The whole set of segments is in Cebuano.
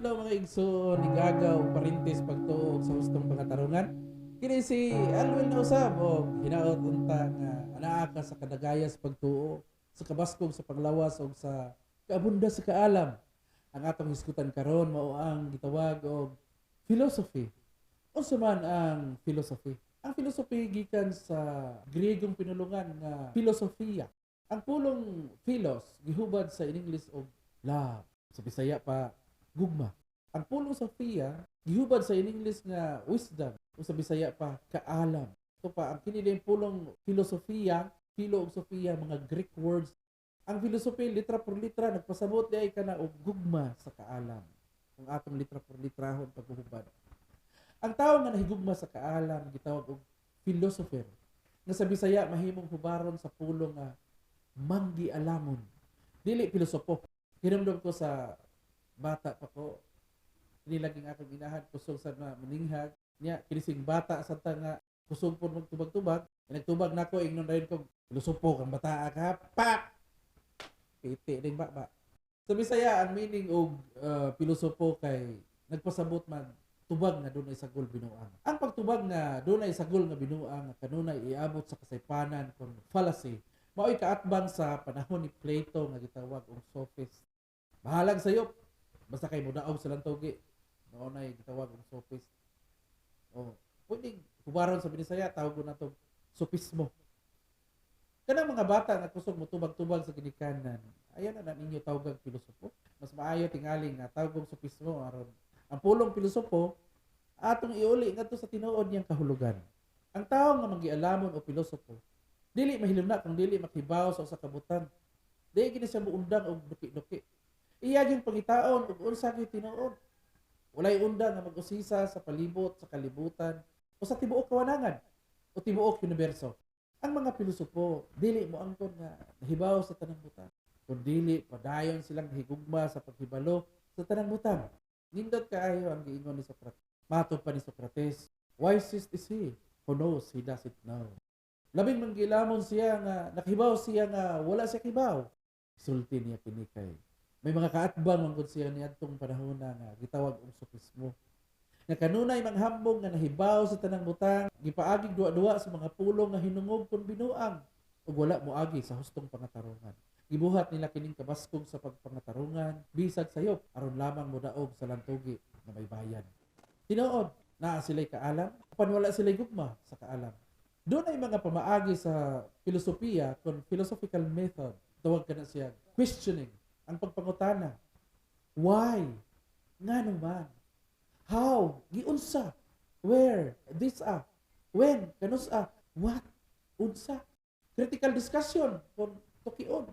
Adlaw, mga igsoon, igagaw, parintes pagtuo sa hustong pangatarungan. Kini si Alwin na usab og hinaot unta nga anaa ka sa kadagaya sa pagtuo, sa kabaskog sa paglawas og sa kaabunda sa kaalam. Ang atong hisgutan karon mao ang gitawag og philosophy. Unsa man ang philosophy? Ang philosophy gikan sa Griegong pinulungan nga philosophia. Ang pulong philos gihubad sa in English og love. Sa Bisaya pa, gugma. Ang pulong Sophia gihubad sa in English nga wisdom o sa Bisaya pa, kaalam. Ito pa ang kini din pulong filosofiya, philo ug Sophia, mga Greek words. Ang philosophy, litra por litra, nagpasabot di ay kana og gugma sa kaalam. Kung atong litra por litrahon paghuhubad. Ang tawo nga nahigugma sa kaalam gitawag og philosopher. Nga sa Bisaya mahimong hubaron sa pulong nga manggialamon. Dili pilosopo. Hinumdum ko sa bata pa ko, kini laging akong inahan, kusog sa nga maninghag niya kinising bata sa ta nga kusog pod magtubag-tubag. Nagtubag nako, ingnon dayon ko, "Pilosopo kang bata ka." Pak, piti ning ba ba. Sa Bisaya, ang meaning og pilosopo kay nagpasabot man tubag nga dunay sagol binuang. Ang pagtubag nga dunay sagol nga binuang nga kanunay iabot sa kasaypanan kon fallacy mao'y kaatbang sa panahon ni Plato nga gitawag og sophist. Bahalag sayop, basta kay modaog sa lantugi. Mao nay gitawag og sophist. Oh, pwedeng hubaron sa Binisaya, tawag ko na to sophismo. Kanang mga bata nga kusog mo tubag-tubag sa ginikanan, ayaw na na ninyo tawag pilosopo. Mas maayo tingali nga tawag og sophismo aron ang pulong pilosopo atong iuli ngadto sa tinuod niyang kahulugan. Ang tawo nga manggialamon o pilosopo, dili mahiluna kung dili makibaw sa usa ka butang. Dili gini siya muundang og duki-duki. Iya gyud pangitaon og unsa gyud tinuod. Walay undang nga mag-usisa sa palibot sa kalibutan o sa tibuok kawanangan o tibuok universo. Ang mga pilosopo dili mo angkon nga nahibaw sa tanang butang, kun dili padayon silang higugma sa paghibalo sa tanang butang. Nindot kaayo ang giingon ni Socrates. Matod pa ni Socrates, "Wisest is he who knows he doesn't know." Labing manggilamon siya nga nakahibaw siya nga wala siya kibaw. Sulti niya kini kay may mga kaatbang man gud siya niadtong panahon na nga gitawag og sophismo. Nga kanunay manghambog nga nahibaw sa tanang butang, gipaagig duwa-duwa sa mga pulong nga hinungog kon binuang ug wala moagi sa hustong pangatarungan. Gibuhat nila kining kabaskog sa pagpangatarungan bisag sayop aron lamang modaog sa lantugi nga may bayad. Tinuod, naa sila'y kaalam, apan wala sila'y gugma sa kaalam. Dunay mga pamaagi sa filosofiya kon philosophical method. Tawag ka na siya questioning, ang pagpangutana. Why? Ngano man? How? Giunsa? Where? This a? When? Kanus-a? What? Unsa? Critical discussion kon tukion.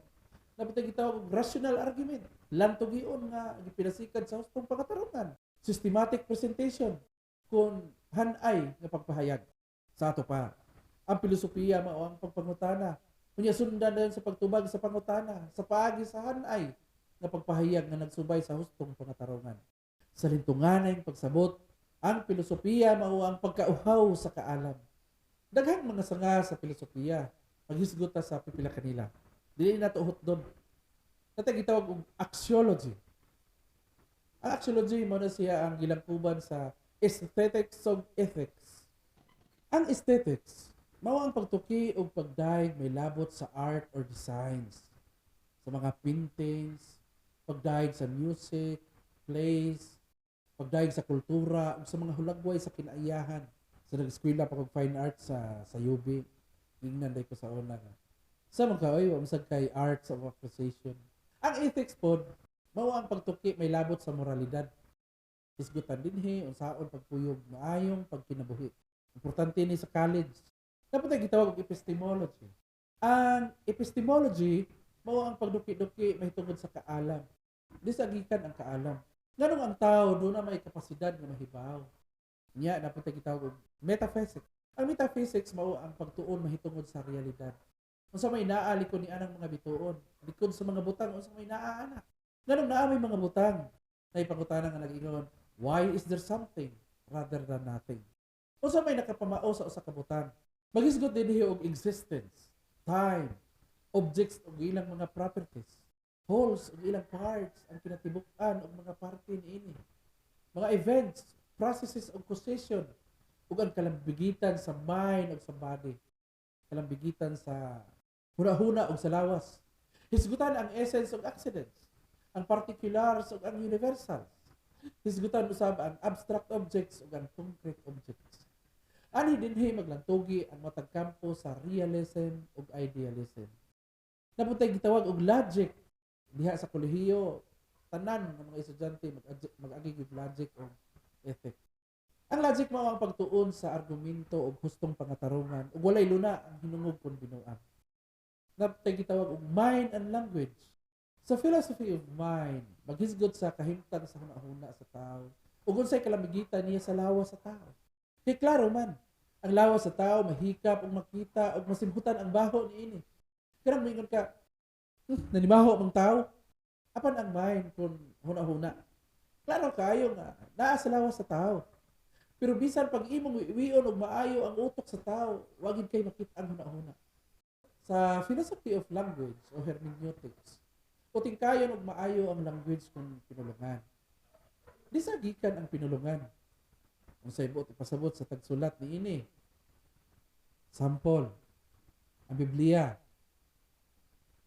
Napita gitawag og rational argument. Lantugion nga gipinasikad sa hustong pangatarungan. Systematic presentation kon hanay nga pagpahayag. Sa ato pa, ang filosofiya mao ang pagpangutana. Unya sundan dayon sa pagtubag sa pangutana sa paagi sa hanay nga pagpahayag nga nagsubay sa hustong pangatarungan. Sa lintunganay pagsabot, ang filosofiya mao ang pagkauhaw sa kaalam. Daghang mga sanga sa filosofiya. Maghisgot ta sa pipila kanila. Dili na to doon. Natay gitawag og axiology. Ang axiology mao na siya ang gilangkuban sa aesthetics ug ethics. Ang aesthetics mao ang pagtuki og pagdayeg may labot sa art or designs, sa mga paintings, pagdayeg sa music, plays, pagdayeg sa kultura ug sa mga hulagway sa kinaiyahan. Sa nag-eskwela pa kog fine arts sa UB, ingnan day ko sa una nga. Sa man ka oy, wa man sad kay arts of appreciation. Ang ethics pod mao ang pagtuki may labot sa moralidad. Hisgutan dinhi unsaon pagkuyog maayong pagkinabuhi. Importante ni sa college. Dapat ay gitawag og epistemology. Ang epistemology mao ang pagduki-duki mahitungod sa kaalam. Di sa gikan ang kaalam. Nganong ang tao duna may kapasidad nga mahibaw. Nya dapat ay gitawag og metaphysics. Ang metaphysics mao ang pagtuon mahitungod sa realidad. Unsa may naa likod ni anang mga bituon, likod sa mga butang, unsa may naa ana. Nganong naa may mga butang? Nay pangutana nga nag-ingon, "Why is there something rather than nothing?" Unsa may nakapamao sa usa ka butang? Maghisgot dinhi og existence, time, objects ug ilang mga properties, wholes ug ilang parts, ang kinatibuk-an ug mga parte niini. Mga events, processes ug causation ug ang kalambigitan sa mind ug sa body. Kalambigitan sa huna-huna ug sa lawas. Hisgutan ang essence ug accidents, ang particulars ug ang universals. Hisgutan usab ang abstract objects ug ang concrete objects. Ani dinhi maglantugi ang matag kampo sa realism ug idealism. Naa pod tay gitawag og logic diha sa kolehiyo, tanan ng mga estudyante mag-agi og logic o ethic. Ang logic mao ang pagtuon sa argumento ug hustong pangatarungan ug walay luna ang hinungog kon binuang. Naa pod tay gitawag og mind and language. Sa philosophy of mind, maghisgot sa kahimtang sa hunahuna sa tao ug unsay kalamigitan niya sa lawas sa tao. Kay klaro man, ang lawas sa tao mahikap ug makita ug masimhutan ang baho niini. Kanang moingon ka, nanimaho mang tao." Apan ang mind kung huna-huna, klaro kayo nga naa sa lawas sa tao. Pero bisan pag imong wiwion og maayo ang utok sa tao, wa gid kay makita ang huna-huna. Sa philosophy of language o hermeneutics, utingkayon og maayo ang language kung pinulungan. Di sa gikan ang pinulungan? Unsay buot ipasabot sa tagsulat niini? Sample, ang Biblia.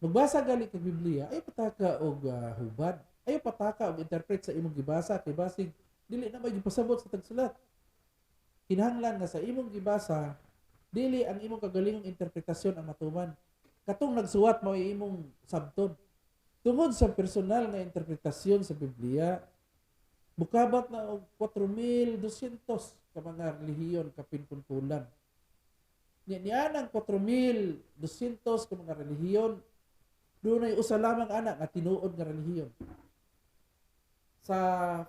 Magbasa gali kag Biblia, ay pataka og hubad. Ay pataka og interpret sa imong gibasa kay basig dili na may gipasabot sa tagsulat. Kinahanglan nga sa imong gibasa, dili ang imong kagalingong interpretasyon ang matuman. Katong nagsuwat mao imong sabton. Tungod sa personal nga interpretasyon sa Biblia, bukabat na og 4,200 ka mga relihiyon kapin kun kulang. Niya nianang 4,200 ka mga relihiyon, dunay usa lamang ana nga tinuod nga relihiyon. Sa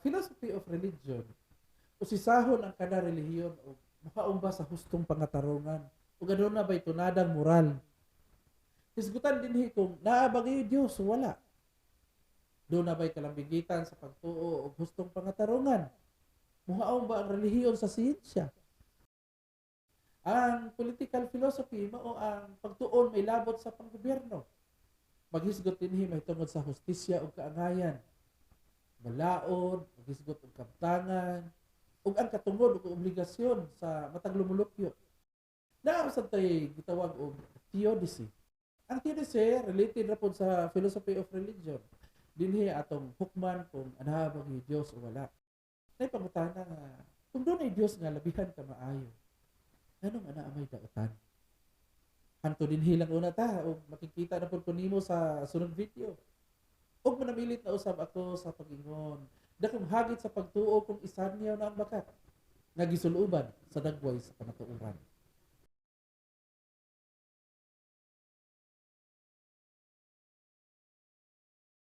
philosophy of religion, usisahon ang kada relihiyon og makaumba sa hustong pangatarungan ug aduna bay tunadang moral. Hisgutan dinhi kung naa ba gyud Dios o wala. Duna bay kalambigitan sa pagtuo og hustong pangatarungan? Muhaom ba ang relihiyon sa siyensya? Ang political philosophy mao ang pagtuon may labot sa panggobyerno. Maghisgot dinhi mahitungod sa hustisya ug kaangayan. Balaod, maghisgot og kabtangan, ug ang katungod ug obligasyon sa matag lumulupyo. Naa sad tay gitawag og theodicy. Ang theodicy related ra pod sa philosophy of religion. Dinhi atong hukman kung anaa ba gyud Dios o wala. Nay pangutana nga kung dunay Dios nga labihan ka maayo, nganong anaa may dautan? Hanto dinhi lang una ta ug makikita na pud ko nimo sa sunod video. Ug manamilit na usab ako sa pag-ingon, dakong hagit sa pagtuo kung isanyaw na ang bakat nga gisuluban sa dagway sa kamatuoran.